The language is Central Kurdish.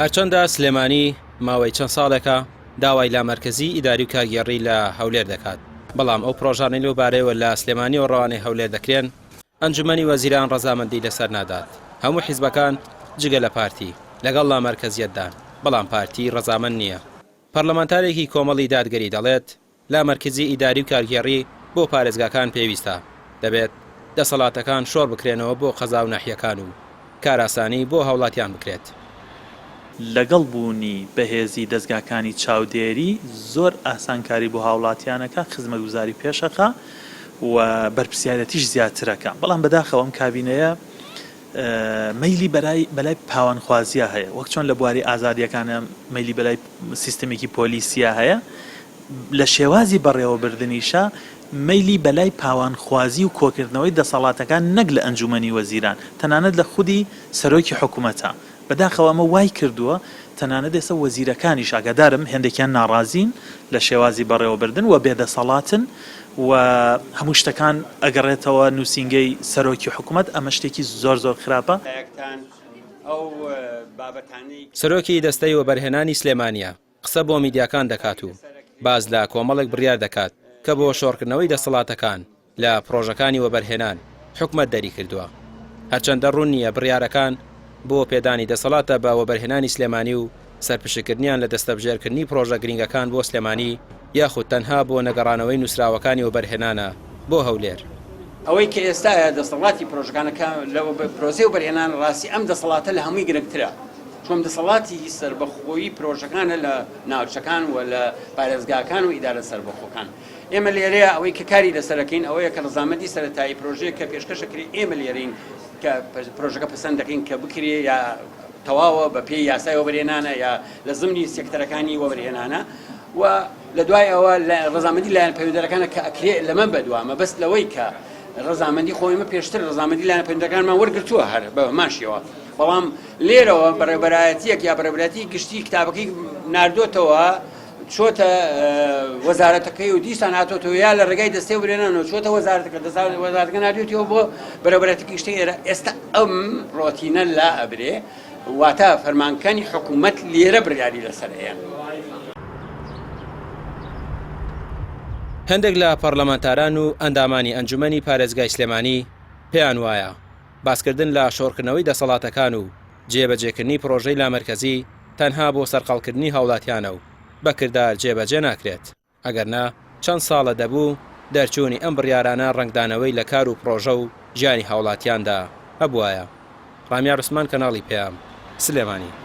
هەرچەندە سلێمانی ماوەی چەند ساڵێکە داوای لامەرکەزی ئیداری و کارگێڕی لە هەولێر دەکات، بەڵام ئەو پڕۆژانەی لەو بارەیەوە لە سلێمانیەوە ڕەوانەی هەولێر دەکرێن، ئەنجومەنی وەزیران ڕەزامەندی لەسەر نادات، هەموو حیزبەکان جگە لە پارتی لەگەڵ لامەرکەزیەتدان، بەڵام پارتی ڕەزامەند نییە. پەرلەمانتارێکی کۆمەڵی دادگەری دەڵێت، لامەرکزی ئیداری و کارگێڕی بۆ پارێزگاکان پێویستە، دەبێت دەسەڵاتەکان شۆڕ بکرێنەوە بۆ قەزا و ناحیەکان و کارئاسانی بۆ هاوڵاتیان بکرێت. لەگەڵ بوونی بەهێزی دەزگاکانی چاودێری زۆر ئاسانکاری بۆ هاوڵاتیان ئەکا، خزمەتگوزاری پێش ئەخا و بەرپرسیارێتیش زیاتر ئەکا، بەڵام بەداخەوە ئەم کابینەیە مەیلی بەرای بەلای پاوانخوازییا هەیە، وەک چۆن لە بواری ئازادییەکانا مەیلی بەلای سیستەمێکی پۆلیسیا هەیە، لە شێوازی بەڕێوەبردنیشا مەیلی بەلای پاوانخوازی و کۆکردنەوەی دەسەڵاتەکان نەک لە ئەنجومەنی وەزیران تەنانەت لە خودی سەرۆکی حکومەتە، بەداخەوە ئەمە وای کردووە تەنانەت ئێستا وەزیرەکانیش ئاگادارم هێندێکیان ناڕازین لە شێوازی بەڕێوەبردن و بێدەسەڵاتن و هەموو شتەکان ئەگەڕێتەوە نووسینگەی سەرۆکی حکومەت ئەمە شتێکی زۆر زۆر خراپە. سەرۆکی دەستەی وەبەرهێنانی سلێمانییە. قسە بۆ میدیاکان دەکات و باس لە کۆمەڵێک بڕیار دەکات کە بۆ شۆڕکردنەوەی دەسەڵاتەکان لە پڕۆژەکانی وەبەرهێنان حکومەت دەریکردووە. هەرچەندە ڕوون نییە بڕیارەکان بۆ پێدانی دەسەڵاتە بە وەبەرهێنانی سلێمانی و سەرپشککردنیان لە دەستەبژێرکردنی پڕۆژە گرنگەکان بۆ سلێمانی یاخود تەنها بۆ نەگەڕانەوەی نووسراوەکانی وەبەرهێنانە بۆ هەولێر. ئەوەی کە ئێستایە دەسەڵاتی پرۆژەکانە کە لە پرۆسەی وەبەرهێنان ڕاستی ئەم دەسەڵاتە لە هەمووی گرنگترە چۆن دەسەڵاتی سەربەخۆیی پرۆژەکانە لە ناوچەکان و لە پارێزگاکان و ئیدارە سەربەخۆکان ئێمە لێرەیە ئەوەی کە کاری لەسەرەکەین ئەوەیە کە ڕزامەندی سەرەتایی پرۆژەیە کە پێشکەشەکرێ ئێمە لێرەین کە پرۆژەکە پەسەند دەکەین کە بکرێ یا تەواوە بە پێی یاسای وەبەرهێنانە یا لە زمنی سێکتەرەکانی وەبەرهێنانە و لە دوای ئەوە ڕەزامەندی لایەن پەیوەندەکانە کە ئەکرێ لەمە بەدوا مەبەست لەوەی کە ڕەزامەندی خۆی مە پێشتر ڕەزامەندی لایەن پەیوەندەکانمان وەرگرتووە هەر بە هەمان شێوە بەڵام لێرەوە بەڕێوەبەرایەتیەک یا بەڕێوەبەرایەتی گشتی کتابەکەی ناردۆتەوە چۆتە وەزارەتەکەی و دیسان هاتۆتەوە یا لە ڕێگای دەستەی وەبەرهێنانەوە چۆتە وەزارەتەکە وەزارەتەکە ناردوێتیەوە بۆ بەڕێوەبەرایەتی گشتی ئێرە ئێستا ئەم ڕۆتینە لا ئەبرێ واتە فەرمانکانی حکوومەت لێرە بڕیاری لەسەر ئەیەن. هەندێک لە پەڕلەمانتاران و ئەندامانی ئەنجومەنی پارێزگای سلێمانی پێیان وایە، باسکردن لە شۆڕکردنەوەی دەسەڵاتەکان و جێبەجێکردنی پڕۆژەی لامەرکەزی تەنها بۆ سەرقاڵکردنی هاوڵاتیانە و بە کردار جێبەجێ ناکرێت. ئەگەرنا چەند ساڵە دەبوو دەرچوونی ئەم بڕیارانە ڕەنگدانەوەی لە کار و پڕۆژە و ژیانی هاوڵاتیاندا هەبوایە. ڕامیار عوسمان کەناڵی پەیام، سلێمانی.